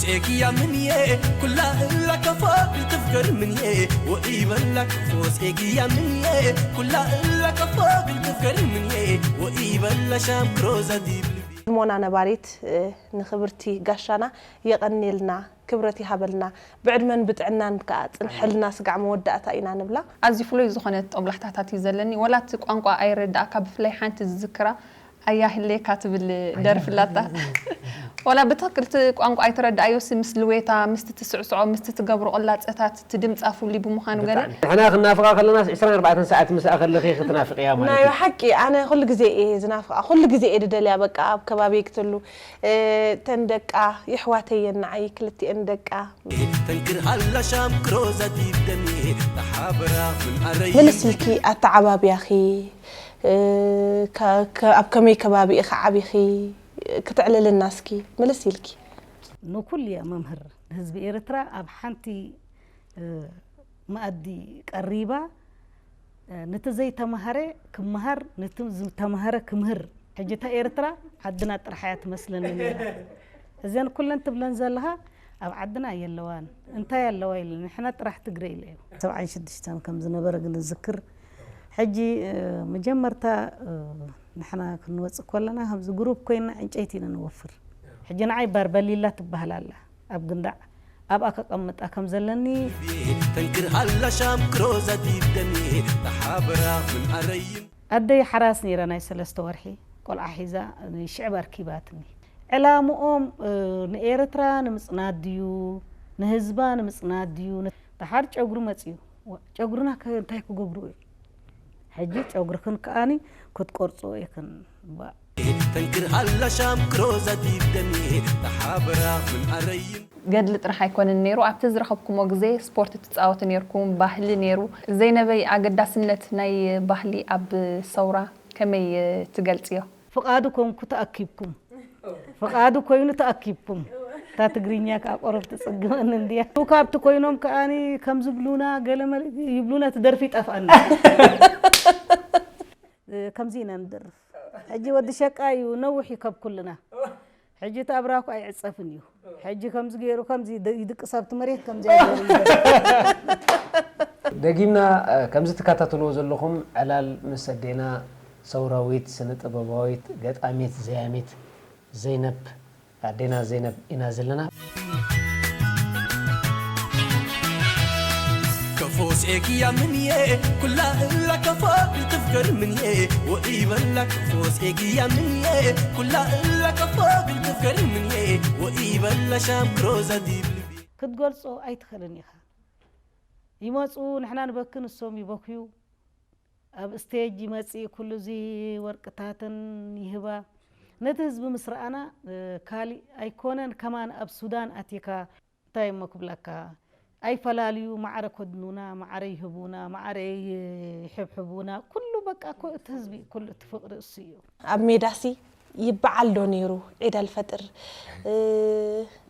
ሴግያ ምንዬ ኩላ እላ ከፎ ግልጥፍ ገር ምንዬ ወኢበላ ከፎ ሴግያ ምንዬ ኩላ እላ ከፎ ግልጥፍ ገር ምንዬ ወኢበላ ሻም ክሮዛ ዲብልቢ። ህዝሞና ነባሪት ንኽብርቲ ጋሻና የቐንየልና፣ ክብረት ይሃበልና፣ ብዕድመን ብጥዕናን ከዓ ጽንሐልና ስጋዕ መወዳእታ ኢና ንብላ። ኣዝዩ ፍሉይ ዝኾነ ጦብላሕታታት እዩ ዘለኒ። ወላ እቲ ቋንቋ ኣይረዳእካ፣ ብፍላይ ሓንቲ ዝዝክራ ኣያ ህሌካ ትብል ደርፊ ኣላታ። ወላ ብትኽክል እቲ ቋንቋ ኣይትረዳእዮሲ፣ ምስ ልዌታ፣ ምስቲ ትስዕስዖ፣ ምስቲ ትገብሮ ቅላፀታት፣ እቲ ድምፃ ፍሉይ ብምዃኑ ገለ። ንሕና ክናፍቓ ከለናስ ዕስራን ኣርባዕተን ሰዓት ምስኣ ከለኺ ክትናፍቕያ ማለት ናይ እዩ። ሓቂ ኣነ ኩሉ ግዜ እየ ዝናፍቓ፣ ኩሉ ግዜ እየ ድደልያ። በቃ ኣብ ከባቢ ክትህሉ ተን ደቃ የሕዋተየን ንዓይ ክልቲኤን ደቃ። ተንክር ሃላ ሻም ክሮዛ ዲብ ደሜ ተሓበራ ምን ኣረይ ምልስ ኢልኪ ኣተዓባብያኺ ኣብ ከመይ ከባቢ ኢኺ ዓቢኺ? ክተዕልልና እስኪ ምልስ ኢልኪ። ንኩሉ እያ መምህር ንህዝቢ ኤርትራ ኣብ ሓንቲ መኣዲ ቀሪባ ነቲ ዘይተማሃረ ክመሃር ነቲ ዝተማሃረ ክምህር። ሕጂ እታ ኤርትራ ዓድና ጥራሕ እያ ትመስለኒ ነይራ። እዘን ኩለን ትብለን ዘለኻ ኣብ ዓድና የለዋን። እንታይ ኣለዋ ኢለ ንሕና ጥራሕ ትግረ ኢለ እየ። ሰብዓን ሽዱሽተን ከም ዝነበረ ግን እዝክር። ሕጂ መጀመርታ ንሕና ክንወፅእ ከለና ከምዚ ግሩፕ ኮይና ዕንጨይቲ ኢና ንወፍር። ሕጂ ንዓይ ባርበሊላ ትበሃል ኣላ ኣብ ግንዳዕ ኣብኣ ከቐምጣ ከም ዘለኒ። ተንክር ሃላ ሻም ክሮዛ ዲብ ደሜ ተሓበራ ምን ኣረይም። ኣደይ ሓራስ ነይራ ናይ ሰለስተ ወርሒ ቆልዓ ሒዛ ሽዕብ ኣርኪባትኒ። ዕላምኦም ንኤርትራ ንምጽናት ድዩ ንህዝባ ንምጽናት ድዩ? ደሓር ጨጉሪ መጽዩ። ጨጉርና ከ እንታይ ክገብሩ እዩ? ሕጂ ጨጉርክን ከኣኒ ክትቆርጽኦ ኢኽን። ባእ። ተንክር ሃላ ሻም ክሮዛ ዲብ ደሜ ተሓበራ ምን ኣረይም። ገድሊ ጥራሕ ኣይኮነን ነይሩ፣ ኣብቲ ዝረኸብኩሞ ግዜ ስፖርት ትጻወቱ ነይርኩም፣ ባህሊ ነይሩ። ዘይነበይ ኣገዳስነት ናይ ባህሊ ኣብ ሰውራ ከመይ ትገልጽዮ? ፍቓዱ ኮንኩ ተኣኪብኩም ፍቓዱ ኮይኑ ተኣኪብኩም እታ ትግርኛ ከዓ ቆረብ ትፅግመኒ እንድያ ቱካብቲ ኮይኖም ከዓኒ ከም ዝብሉና ገለመለ ይብሉና እቲ ደርፊ ይጠፍኣና ከምዚ ኢና ንደርፍ ሕጂ ወዲ ሸቃ እዩ ነውሕ እዩ ከብ ኩልና ሕጂ እቲ ኣብራኩ ኣይዕፀፍን እዩ ሕጂ ከምዚ ገይሩ ከምዚ ይድቅስ ኣብቲ መሬት ከምዚ ገይሩ ይደርፍ ደጊምና ከምዚ ትከታተልዎ ዘለኹም ዕላል ምስ ኣዴና ሰውራዊት ስነ ጥበባዊት ገጣሚት ዘያሚት ዘይነብ ኣዴና ዘይነብ ኢና ዘለና። ከፎ ሴግያ ምንዬ ኩላ እላ ከፎ ግልጥፍ ገር ምንዬ ወኢበላ ከፎ ሴግያ ምንዬ ኩላ እላ ከፎ ግልጥፍ ገር ምንዬ ወኢበላ ሻም ክሮዛ ዲብልቢ ክትገልጾ ኣይትኽእልን ኢኻ። ይመጹ ንሕና ንበኪ ንሶም ይበክዩ። ኣብ ስቴጅ ይመጽእ ኩሉ እዚ ወርቅታትን ይህባ ነቲ ህዝቢ ምስ ረኣና ካሊእ ኣይኮነን ከማን ኣብ ሱዳን ኣቲካ እንታይ እሞ ክብለካ ኣይፈላልዩ ማዕረ ኮድኑና ማዕረ ይህቡና ማዕረ ይሕብሕቡና ኩሉ በቃ እኮ እቲ ህዝቢ ኩሉ እቲ ፍቅሪ እሱ እዩ ኣብ ሜዳሲ ይበዓል ዶ ነይሩ ዒድ ኣልፈጥር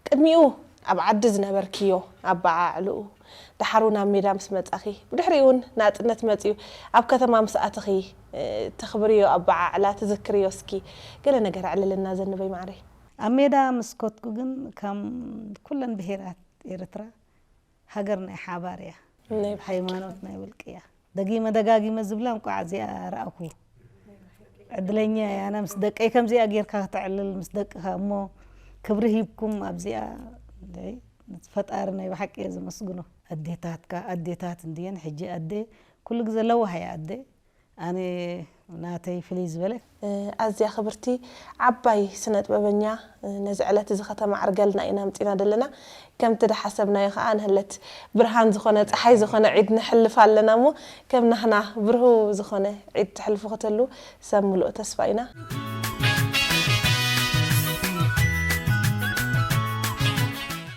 ቅድሚኡ ኣብ ዓዲ ዝነበርክዮ ኣበዓዕልኡ ደሓር እውን ኣብ ሜዳ ምስ መጻኺ ብድሕሪኡ እውን ናጽነት መጺኡ ኣብ ከተማ ምስ ኣተኺ ተኽብርዮ ኣበዓዕላ ትዝክርዮ እስኪ ገለ ነገር ኣዕልልና ዘንበይ ማዕረይ ኣብ ሜዳ ምስ ኮትኩ ግን ከም ኩለን ብሄራት ኤርትራ ሃገር ናይ ሓባር እያ ሃይማኖት ናይ ውልቂ እያ ደጊመ ደጋጊመ ዝብላ እንቋዕ እዚኣ ረኣኩ ዕድለኛ እየ ኣነ ምስ ደቀይ ከምዚኣ ጌርካ ክተዕልል ምስ ደቅኻ እሞ ክብሪ ሂብኩም ኣብዚኣ ፈጣሪ ናይ ብሓቂ እየ ዘመስግኖ ኣዴታትካ ኣዴታት እንድየን ሕጂ ኣደ ኩሉ ግዜ ለዋህ እያ ኣደ ኣነ ናተይ ፍልይ ዝበለ ኣዝያ ክብርቲ ዓባይ ስነ ጥበበኛ ነዚ ዕለት እዚ ከተማዕርገልና ኢና ኣምጺና ዘለና ከምቲ ድሓሰብናዮ ከኣ ንህለት ብርሃን ዝኾነ ጸሓይ ዝኾነ ዒድ ንሕልፍ ኣለና እሞ ከም ናህና ብርሁ ዝኾነ ዒድ ትሕልፉ ክትህሉ ሰብ ምሉእ ተስፋ ኢና